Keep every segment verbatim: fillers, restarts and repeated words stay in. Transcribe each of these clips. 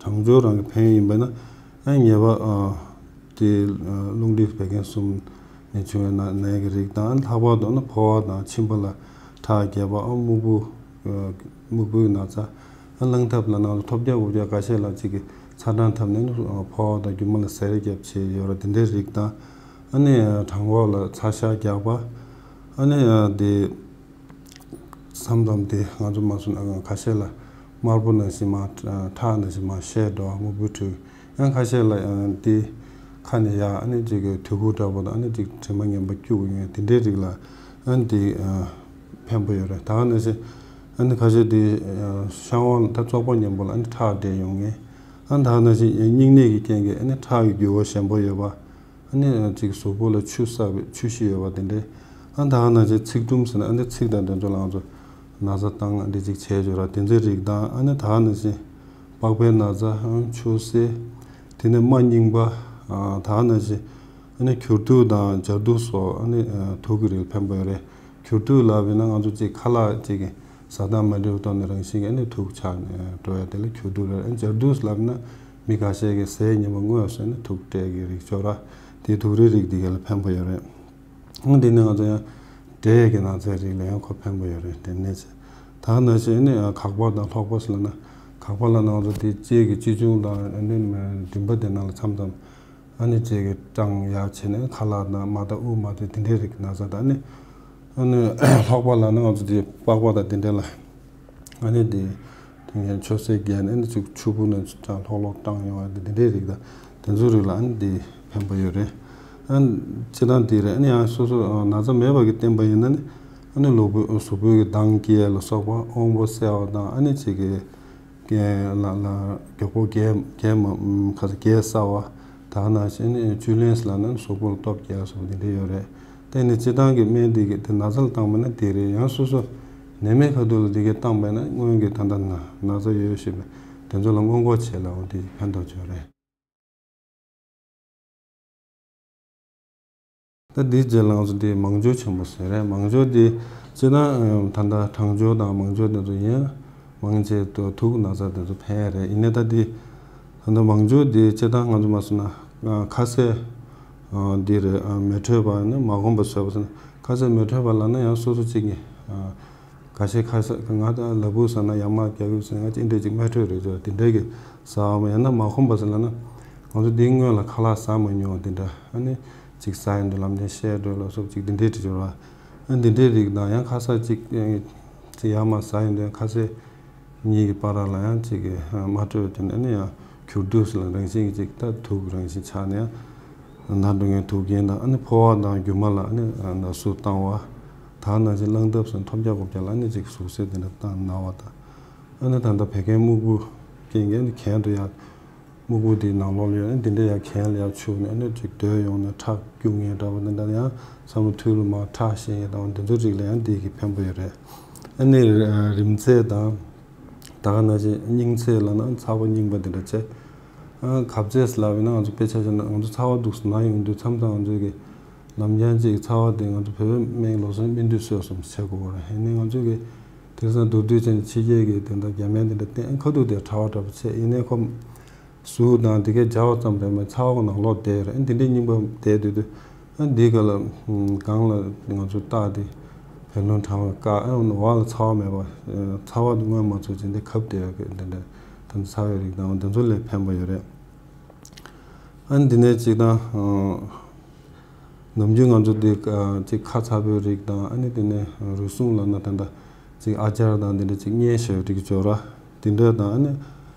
གྲང་སྦྱོར་རང་གི་ཕན་ཡོན་ཡིན་པ་ན། ཨ་ནི་ཉེས་པ་ཨ་དེ་ཨ་རླུང་མཁྲིས་བད་ཀན་གསུམ་ནས་བྱུང་བའི་ན་ནད་ཀྱི་རིགས་དང་། ལྷག་པར་དུ་ནི་ཕོ་བ་དང་མཆིན་པ་ལ་ཁྲག་རྒྱས་པ། ཨ་སྨུག་པོ་ཨ་སྨུག་པོའི་ན་ཚ། ཨ་རླངས་ཐབས་ལ་ནང་ལ་ཐོལ་རྒྱག་འུར་རྒྱག་ཁ་ཤས་ལ་གཅིག་གི་ཚ་གྲང་ཐབས་ནས་ནི་ཨ་ཕོ་བ་དང་རྒྱུ་མ་ལ་ཟས་རྒྱབ་བྱས་ཡོད་ར། དེ་འདྲའི་རིགས་དང་། ཨ་ནི་ཨ་བྲང་ཁོག་ལ་ཚ་ཤ་རྒྱག་པ། ཨ་ནི་ཨ་དེ། མཚམས་མཚམས་དེ་ང་ཚོ་མ་སོང་ན་ཁ་ཤས་ལ་དམར་པོ་ནང་བཞིན་མར་ཁྲག་ནང་བཞིན་མར་བཤལ་འགྲོ་བ། སྨུག་པོའི་འཁྲུལ། ཡང་ཁ་ཤས་ལ་ཡང་དེ་ཁ་ནས་ཡར་ཨ་ནི་ཅིག་གི་དུད་ཁུ་འདྲ་པོ་དང་། ཨ་ནི་ཅིག་དྲི་མ་ངན་པ་སྐྱུག་ཡོང་དེ་འདྲའི་རིགས་ལ་ཨ་ནི་དེ་ཕན་པོ་ཡོད་རེད། ད་ག་ནང་བཞིན་ཨ་ནི་ཁ་ཤས་དེ་བཤང་བ་ད་བཙོག་པ་མཉམ་པོ་ལ་ཨ་ནི་ཁྲག་འདྲེས་ཡོང་ངེས། ཨ་ནི་ད་ག་ནང་བཞིན་སྙིང་ནད་ཀྱི་རྐྱེན་གྱིས་ཨ་ནི་ཁྲག་གི་རྒྱུ་བ་ཞན་པོ་ཡོད་པ། ཨ་ནི་ཅིག་གཟུགས་པོ་ལ་ཆུ་བསགས་པའི་ཆུ་ཤི་ཡོད་པ་དེ་འདྲའི། ཨ་ད་ག་ནང་བཞིན་ཚིགས་དུམ་ཟེར་ན། ཨ་ནི་ཚིགས་དང་དེ་ཚོ་ལ་ང་ཚོ་ན་ཚ་བཏང་འདི་ཅིག་བྱས་བྱོས་ར། དེ་ཚོའི་རིགས་དང་། ཨ་ནི་ད་ག་ནང་བཞིན་པགས་པའི་ན་ཚ། ཨ་ཆུ་སེར། དེ་ནས་རྨ་རྙིང་པ། ཨ་ད་ག་ནང་བཞིན་ཨ་ནི་གྱུར་དུག་དང་སྦྱར་དུག་སོགས། ཨ་ནི་ཨ་དུག་གི་རིགས་ཕན་པོ་ཡོད་རེད། གྱུར་དུག་ལབ་ཡིན་ན་ང་ཚོ་ཅིག་ཁ་ལག་ཅིག་གི་ཟ་སྟངས་མ་འགྲིག་པ་ཐོག་ནས་རང་བཞིན་གྱིས་ནི་དུག་ཆགས་ནས་འགྲོ་ཡ་དེ་ལ་གྱུར་དུག་ལབ། སྦྱར་དུག་ལབ་ན་མི་ཁ་ཤས་ཀྱིས་ཟས་ཉིན་མོ་སྔོན་ཟོས་ནས་དུག་སྤྲད་ཀྱི་རིགས་ཅིག་ཡོད་ར། དེ་དུག་རིགས་རིགས་དེ་ག་ལ་ཕན་པོ་ཡོད་རེད། འོ་དེ་ནས་ང་ཚོ་ཡང་འབྲས་ཀྱི་ན་ཚའི་རིགས་ལ་ཡང་ཁོ་ཕན་པོ་ཡོད་རེད། དེ་ནས་ཚེ་ད་ནང་བཞིན་ནི་ཁག་པ་དང་ལྷོག་པ་ཟེར་ལབ་ན། ཁག་པ་ལབ་ན་ང་ཚོ་དེ་ལྕེ་གི་ལྕེ་ཆུང་དང་ནི་མགྲིན་པ་དེ་ནང་ལ་མཚམས་མཚམས། ཨ་ནི་ཅིག་གི་སྐྲངས་ཡག་བྱས་ནས་ཁ་ལག་དང་མ་དང་དབུགས་མ་དང་དེ་འདྲའི་རིགས་ན་ཚ་དང་། ཨ་ནི་ཨ་ནི་ལྷོག་པ་ལབ་ན་ང་ཚོ་དེ་པགས་པ་དང་དེ་འདྲ་ལ། ཨ་ནི་དེ་དེ་ངན་ཆུ་སེར་རྒྱས་ནས། ཨ་ནི་ཅིག་ཆུ་བུར་ནང་ཅིག་ལྷོག་ལྷོག་སྐྲངས་ཡོང་བ་དེ་དེ་འདྲའི་རིགས་དང་། དེ་ཚོའི་རིགས་ལ་ཨ་ནི་དེ་ཕན་པོ་ཡོད་རེད། ཨ་ནི་སྤྱིར་བཏང་དེ་རེད། ཨ་ནི་ཡང་སོ་སོ་ན་ཚ་མེད་པ་གི་བསྟེན་པ་ཡིན་ན་ནི། ཨ་ནི་ལུས་པོ་གཟུགས་པོའི་གི་མདངས་སྐྱེ་ལ་སོགས་པ། དབང་པོ་གསལ་བ་དང་། ཨ་ནི་ཅིག་གི་གས་ལ་ལ་མགྱོགས་པོ་གས་གས་མ་ཁ་ས་གས་གསལ་བ། ད་ག་ནང་བཞིན་ནི་བཅུད་ལེན་ཟེར་ལབ་ན་གཟུགས་པོ་ལ་སྟོབས་རྒྱས་སོགས་འདི་འདྲ་ཡོད་རེད། དེ་ནི་སྤྱིར་བཏང་གི་སྨན་འདི་གི་དེ་ན་ཚ་ལ་བཏང་བ་ན་དེ་རེད། ཡང་སོ་སོ་ནད་མེད་ཁ་ཐུག་ལ་འདི་གས་བཏང་བས་ན། སྔོན་གྱི་ད་ལྟ་ན་ན་ཚ་ཡོད་ཡོད་ཤེས་པའི་དེ་ཚོ་ལ་སྔོན་འགོག་བྱེད་ལ་འོ་དེ་ཕན་ཐོགས་ཆེ་བ་རེད། ད་འདིའི་རྗེས་ལ་ང་ཚོ་འདི་མང་སྦྱོར་ཆེན་པོ་ཟེར་རེད། མང་སྦྱོར་འདི་སྤྱིར་ན་ད་ལྟ་གྲང་སྦྱོར་དང་མང་སྦྱོར་དེ་ཚོ་ཡིན། མང་ཆེ་དུ་དུག་ན་ཚ་དེ་ཚོ་ཕན་རེད། ཡིན་ནའི་ད་འདི་ད་ལྟ་མང་སྦྱོར་འདི་སྤྱིར་བཏང་ང་ཚོ་མ་སོང་ན་ཁ་ཟས་འདི་རེད། མི་འཕྲོད་པ་ནི་མ་གོམས་པ་བཟོས་པ་ཟེར་ན། ཁ་ཟས་མི་འཕྲོད་པ་ལབ་ན་ཡང་སོ་སོ་གཅིག་གིས། ཁ་ཤས་ཁ་ཟས་ང་ད་ལ་ཕུག་ཟ་ན་ཡ་མ་རྒྱག་གི་ཟེར་ན་ཅི་འདྲ་ཅིག་མ་འཕྲོད་རེད་ཟེར། དེ་འདྲ་གི་ཟ་བ་མ་ཡང་ན་མ་ཁོམ་པ་ཟེར་ལབ་ན། ང་ཚོ་འདིའི་སྔོན་ལ་ཁ་ལག་ཟ་མ་མྱོང་བ་དེ་འདྲ། ཨ་ནི་ཅིག་ཟ་ཡོང་དུས་ལམ་སེང་བཤལ་འགྲོ་ལ་སོགས་ཅིག་དེ་འདྲའི་དྲི་བ། ཨ་འདི་འདྲའི་རིགས་དང་ཡང་ཁ་ཟས་ཅིག་ཅིག་ཡ་མ་ཟ་ཡོང་དུས་ཁ་ཟས་གཉིས་ཀྱི་བར་ལ་ཡང་ཅིག་གི་མ་འཕྲོད་ཀྱང་ཨ་ནི་ཡང་གྱུར་དུག་ཟེར་ལ་རང་བཞིན་གྱི་ཅིག་ད་དུག་རང་བཞིན་ཆགས་ནས་ཡང་ན་འགྲོ་མཁན་དུག་རྐྱེན་དང་། ཨ་ནི་ཕོ་བ་དང་རྒྱུ་མ་ལ་ཨ་ནི་ན་ཟུག་བཏང་བ། ད་ནང་བཞིན་རླངས་ཐབས་སུ་ཐོལ་རྒྱག་གོབ་རྒྱག་ལ་ཨ་ནི་ཅིག་ཟུག་གཟེར་དེ་འདྲ་བཏང་ན་བ་དང་། ཨ་ནི་ད་ལྟ་བད་ཀན་སྨུག་པོ་རྐྱེན་གྱིས་ཨ་ནི་གྱེན་དུ་ཡར་སྨུག་པོ་དེའི་ནང་ལོགས་ལ་ཡོད། ཨ་ནི་དེ་འདྲ་ཡར་གྱེན་ལ་ཡར་འཕྱུར་ནས་ཨ་ནི་ཅིག་རྡོལ་ཡོང་ནས་ཁྲག་སྐྱུག་མཁན་འདྲ་བ་འདི་འདྲ། ཡང་བསམ་བློ་ཐུར་ལ་མར་ཁྲག་བཤལ་མཁན་འདྲ་བ་འདི་ཚོའི་རིགས་ལ་ཡང་འདི་གི་ཕན་པོ་ཡོད་རེད། ཨ་ནི་རིམས་ཚད་དང་། ད་ག་ནང་བཞིན་རྙིང་ཚད་ལབ་ན་ཚ་བ་རྙིང་པ་འདི་འདྲ་བྱས། ཨ་གབ་ཚད་ལབ་ཡིན་ན་ང་ཚོ་དཔེ་ཆ་བཞག་ན་ང་ཚོ་ཚ་བ་འདུག་སེ་ན་ཡོང་དུས་མཚམས་མཚམས་ང་ཚོ་གི་ལམ་རྐྱང་གཅིག་ཚ་བ་དེ་ང་ཚོ་བོད་པའི་སྨན་ལོ་སར་སྨན་དུས་གསོལ་གསུམ་བྱེད་དགོས་པ་རེད། ཡིན་ནའི་ང་ཚོ་གི་དེང་སང་མདོར་བསྡུས་བྱས་ནས་ཕྱི་རྒྱལ་གི་དེ་འདྲ་རྒྱ་སྨན་དེ་འདྲ་བསྟེན། ཁ་ཐུག་དེ་ཕྲ་བ་འདྲ་པོ་བྱས། ཡིན་ནའི་ཁོ་ཟུག་དང་དེ་གའི་སྦྱར་བ་ཙམ་རེད་མ་ཚ་བ་ནང་ལོགས་བསྡད་རེད། དེ་འདྲའི་རྙིང་པ་བསྡད་དུས་དུས། ཨ་འདི་ག་ལ་གང་ལ་ང་ཚོ་རྟགས་དེ་བད་ཀན་གྲང་བའི་སྐབས། ཨ་འོག་ལ་ཚ་བ་མེད་པ། ཚ་བ་དེ་མངོན་མ་ཚོར་ཅིག་འདི་གབ་བསྡད་ཡོད་གི་འདི་འདྲ། ད་ཚ་བའི་རིགས་དང་འདི་ཚོ་ལ་ཕན་པ་ཡོད་རེད། ཨ་འདི་ནས་ཅིག་དང་། ནམ་རྒྱུན་ང་ཚོ་འདི་ཅིག་ཁ་ཚ་པོའི་རིགས་དང་། ཨ་ནི་དེ་ནས་རུལ་སུངས་ལབ་ན་ད་ལྟ་ཅིག་ཨ་ཅར་དང་འདི་འདྲ་ཅིག་མཉེན་ཤོས་རིགས་སྦྱོར་ར་འདི་འདྲ་དང་། ཨ་ནི་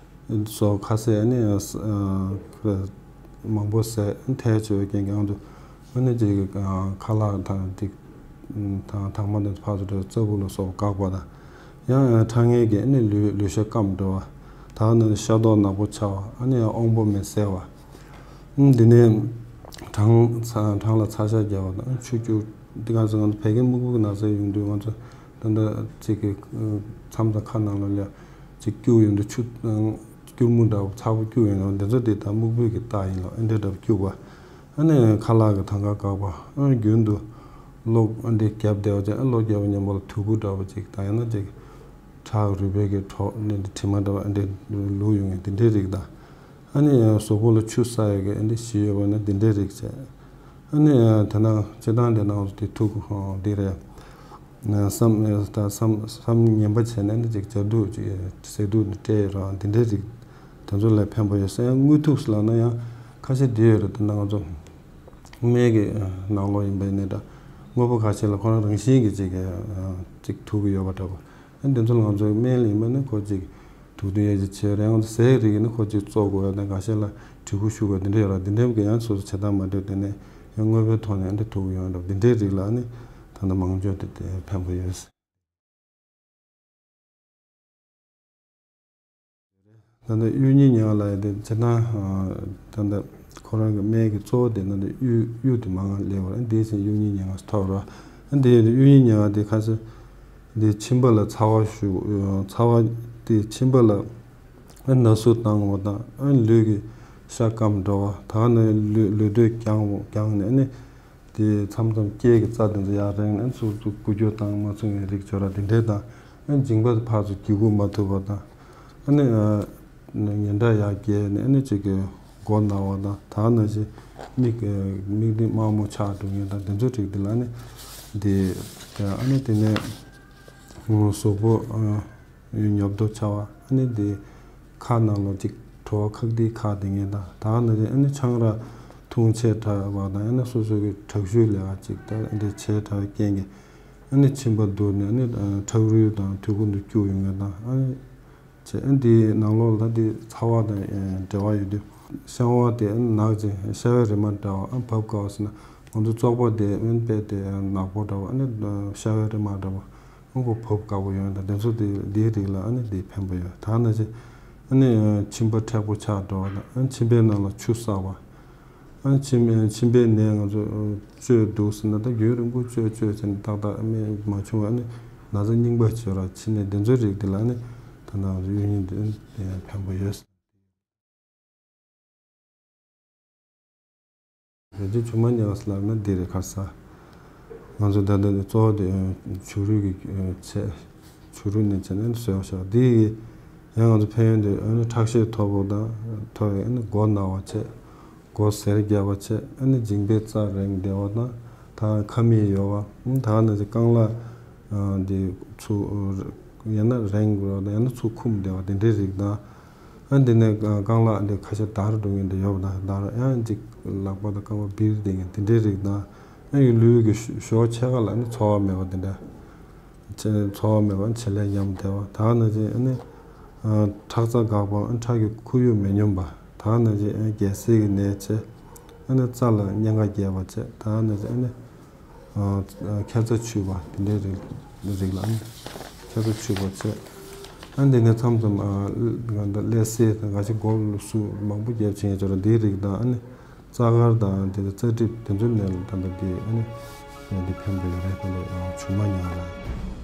སོགས་ཁ་ཟས་ཨ་ནི་མང་པོ་ཟས་ཐལ་ཆེ་བའི་རྐྱེན་གྱིས་ཨང་དུ་ཨ་ནི་ཅིག་ཁ་ལག་དང་ཅིག་དང་དྭངས་མ་དང་ཕར་ཚུར་རྩ་བུ་ལ་སོགས་འགག་པ་དང་། ཡང་ཁྲག་ངན་གྱིས་ཨ་ནི་ལུས་ལུས་ཤ་སྐམ་འགྲོ་བ། ད་ནི་ཤ་མདོག་ནག་པོ་ཆགས་པ། ཨ་ནི་ཡང་དབང་པོ་མི་གསལ་བ། འདི་ནས་གྲང་ཚ་གྲང་ལ་ཚ་ཤ་རྒྱག་པ་དང་ཆུ་སྐྱུར། འདི་ག་ཚོད་ང་ཚོ་བད་ཀན་སྨུག་པོ་གི་ན་ཚ་ཡོང་དུས་ང་ཚོ་ད་ལྟ་ཅིག་གི་མཚམས་དང་ཁ་ནང་ལ་ལ་ཅིག་སྐྱུག་ཡོང་དུས་ཆུ་སྐྱུར་མོ་འདྲ་བོ་ཚ་པོ་སྐྱུག་ཡོང་དུས་འདི་ཚོ་དེ་ད་སྨུག་པོའི་གི་རྟགས་ཡིན་ལ། ཨེ་འདྲ་འདྲ་བོ་སྐྱུག་པ། ཨ་ནི་ཁ་ལག་གི་ཐང་ག་འགག་པ། ཨ་རྒྱུན་དུ་གློ་ཨ་འདི་རྒྱབ་བསྡད་པ་ཅིག་ཨ་གློ་རྒྱབ་པ་མཉམ་པོ་ལ་དུ་ཁུ་འདྲ་བོ་ཅིག་དང་ཡང་ན་ཅིག་ཁྲག་ ཁྲག་རུས་པའི་གི་ཁྲག་ནི་དྲི་མ་འདྲ་བ་འདི་ལུག་ཡོང་ངེས་འདི་འདྲའི་རིགས་དང་། ཨ་ནི་གཟུགས་པོ་ལ་ཆུ་ས་ཡ་གི་འདི་ཞི་ཡོད་པ་ནི་འདི་འདྲའི་རིགས་བྱས། ཨ་ནི་དེ་ན་སྤྱིར་བཏང་དེ་ན་དེ་ཐུག་འདི་རེད། སམ་ད་སམ་སམ་ངན་པ་བྱས་ནས་ནི་ཅིག་སྦྱར་དུག་ཅིག་ཟས་དུག་ནི་སྤྲད་རང་འདི་འདྲའི་རིགས་དེ་ཚོ་ལ་ཕན་པ་ཡོད་ས་ཡང་དངོས་ཐུག་ལབ་ན་ཡང་ཁ་ཤས་འདི་ཡོད་རེད། དེ་ན་ང་ཚོ་སྨན་གྱི་ནང་ལོགས་ཡིན་པ་ཡིན་ནའི་འདྲ། དངོས་པོ་ཁ་ཤས་ལ་ཁོ་རང་རང་བཞིན་གྱི་ཅིག་ཅིག་ཐུག་གི་ཡོད་པ་འདྲ་བོ། ཨ་འདི་ཚོ་ལ་ང་ཚོའི་སྨན་ལ་ཡིན་པ་ནི་ཁོ་ཅིག་དུག་སྦྲུལ་ཡ་ཅིག་བྱས་རེད། ང་ཚོ་ཟས་རིགས་ནི་ཁོ་ཅིག་བཙོ་དགོས་ཡ་དང་འགའ་ཤས་ལ་དྲི་གུ་ཤུ་དགོས་འདི་འདྲ་ཡོད་ར། འདི་འདྲའི་གི་ཡང་སོ་སོ་བྱེད་སྟངས་མ་འདྲ་དེ་ནས་ཡང་དངོས་པོའི་ཐོག་ནས་ཨ་འདི་ཐུག་ཡོང་འདྲ་འདི་འདྲའི་རིགས་ལ་ནི་ད་ལྟ་མང་ཆེ་དེ་དེ་ཕན་པོ་ཡོད། ད་ལྟ་གཡུ་རྙིང་ཉེ་བ་ལ་ཡ་དེ་སྤྱིར་བཏང་ད་ལྟ་ཁོ་རང་གི་སྨན་གྱི་གཙོ་བོ་དེ་ན་དེ་གཡུ་གཡུ་དེ་མང་ང་སླེབས་པ་རེད། འདིའི་ཚེ་གཡུ་རྙིང་ཉེ་བ་ཐོབ་ར། ཨ་འདི་གཡུ་རྙིང་ཉེ་བ་དེ་ཁ་ས་འདི་མཆིན་པ་ལ་ཚ་བ་ཞུ་ཚ་བ་དེ་མཆིན་པ་ལ་ཨ་ན་ཟུག་བཏང་བ་དང་ཨ་ལུས་ཀྱི་ཤ་སྐམ་འགྲོ་བ་ད་ནི་ལུས་ལུས་སྟོད་བརྐྱང་བརྐྱང་ནས་ཨ་ནི། དེ་མཚམས་མཚམས་སྐེ་གི་རྩ་དེ་ཚོ་ཡར་རེངས་ནས་ཚུར་ཚུར་འགུལ་སྐྱོད་བཏང་མ་ཚུགས་པའི་རིགས་ཅོ་ར་དེ་འདྲས་དང་། ཨ་མཇིང་པ་ཕར་ཚུར་འགུལ་འགུལ་མ་ཐུབ་པ་དང་། ཨ་ནི་ཉེ་འདྲ་ཡར་རྒྱས་ནས་ཨ་ནི་གཅིག་གི་མགོ་ན་བ་དང་ད་ནང་བཞིན་མིག་མིག་མདུན་དམར་མོ་ཆགས་འགྲོ་མཁན་དང་དེ་ཚོ་རིགས་དེ་ལ་ཨ་ནི་དེ་ཨ་ནི་དེ་ནས་གཟུགས་པོ། ཉོབ་ཏོ་ཆ་བ་ཨ་ནི་དེ་ཁ་ནང་ལོགས་ཅིག་བྲོ་བ་ཁག་དེ་ཁ་དེ་ངན་དང་ད་ནི་རེད། ཨ་ནི་ཆང་རག་འཐུང་ཆད་དྲགས་པ་དང་ཨ་ནི་སོ་སོ་གི་དྲག་ཤུལ་ལས་ཀ་ཅིག་ད་ཨ་འདི་བྱས་དྲགས་རྐྱེན་གྱིས་ཨ་ནི་མཆིན་པ་བརྡུངས་ནས་ཨ་ནི་ཁྲག་རུལ་དང་ཐུར་ཁུང་དུ་སྐྱུག་ཡོང་ངན་དང་ཨ་ནི་བྱས། ཨ་འདིའི་ནང་ལོགས་ལ་ད་འདི་ཚ་བ་དང་འབྲེལ་བ་ཡོད་དུས་བཤང་བ་དེ་ཨ་ནི་ནག་ཅིང་ཤ་བའི་རིལ་མ་འདྲ་བ་ཨ་བབས་དཀའ་བ་ཟེར་ན་ང་ཚོ་བཙོག་པ་དེ་ཨ་ནི་དཔེ་དེ་ནག་པོ་འདྲ་བ་ཨ་ནི་ཤ་བའི་རིལ་མ་འདྲ་བ། ཨང་གོ་བབ་དཀའ་པོ་ཡོང་ཡོད་ད་དེ་ཚོ་དེ་དེའི་རིགས་ལ་ཨ་ནི་དེ་ཕན་པོ་ཡོད་ད་ནང་བཞིན། ཨ་ནི་མཆིན་པ་མཁྲེགས་པོ་ཆགས་འགྲོ་བ་དང་ཨ་མཆིན་པའི་ནང་ལ་ཆུ་བསགས་པ། ཨ་མཆིན་མཆིན་པའི་ནད་ང་ཚོ་བཅོས་འདུག་ཟེར་ན་ད་རྒྱུན་རིང་པོ་བཅོས་བཅོས་ཟེར་ན་ཏག་ཏག་ཨ་མི་མ་བྱུང་བ་ཨ་ནི་ན་ཚ་རྙིང་པ་བྱོས་ར་མཆིན་ནད་དེ་ཚོའི་རིགས་དེ་ལ་ཨ་ནི་ད་ནང་གཡུ་རྙིང་དེ་ཕན་པོ་ཡོད། རེད་དེ་ཆུ་མ་ཉལ་བ་ལབ་ན་འདི་རེད་ཁ་ས། ང་ཚོ་ད་ལྟ་གཙོ་བོ་དེ་བྱུ་རུ་གི་ཚད། བྱུ་རུ་ནས་བྱས་ནས་བཟོས་པ་ཤག་འདི་ཡིས་ཡང་ང་ཚོ་ཕན་ཡོན་དེ་ཨ་ནི་ཁྲག་ཤེད་མཐོ་པོ་དང་མཐོ་བའི་ཨ་ནི་མགོ་ན་བ་ཆད། མགོ་སེར་རྒྱག་པ་ཆད་ཨ་ནི་མཇིང་པའི་རྩ་རེངས་བདེ་བ་དང་ད་ཁ་མིག་ཡོ་བ་ད་ནི་རྐང་ལག་འདི་ཚུ་ཡང་ན་རེངས་དགོས་དང་ཡང་ན་ཚུར་འཁུམས་བདེ་བ་དེ་འདྲའི་རིགས་དང་། ཨ་འདི་ནས་རྐང་ལག་འདི་ཁ་ཤས་འདར་འགྲོ་མཁན་དེ་ཡོད་པ་དང་འདར་ཡང་ཅིག་ལག་པ་དང་རྐང་པ་འབིར་བསྡད་མཁན་དེ་འདྲའི་རིགས་དང་ཨ་ཡི་ལུས་ཀྱི་ཞོ་ཕྱེད་ཀ་ལ་ནི་ཚོར་བ་མེད་པ་དེ་འདྲ། ཚོར་བ་མེད་པ་བྱེད་ལས་ཉམས་བདེ་བ་ད་ནང་བཞིན་ཨ་ནི་ཁྲག་རྩ་འགག་པ་ཨ་ཁྲག་གི་ཁོར་ཡུག་མི་སྙོམས་པ་ད་ནང་བཞིན་ཨ་རྒྱལ་སྲས་ཀྱི་ནད་བྱེད་ཨ་ནི་རྩ་ལ་གཉན་ཁ་རྒྱས་པ་བྱེད་ད་ནང་བཞིན་ཨ་ནི། ཁ་ཚ་ཆུ་བ་དེ་འདྲའི་རིགས་རིགས་ལ་ཨ་ནི་ཁ་ཚ་ཆུ་བ་བྱས། ཨ་འདི་ནས་མཚམས་མཚམས་ཨ་ང་ད་ཀླད་སེལ་དང་འགའ་ཞིག་མགོ་ལ་སུ་མང་པོ་རྒྱབ་བྱེད་མཁན་ཅོ་ར་འདིའི་རིགས་དང་ཨ་ནི་རྩ་དཀར་དང་དེ་ཚོ་རྩ་གྲིབ་དེ་ཚོའི་ནད་ལ་ད་ལྟ་འདི་ཨ་ནི་ནད་འདི་ཕན་པོ་ཡོད་རེད། ད་ལྟ་ཆུ་མ་ཉལ་ལ།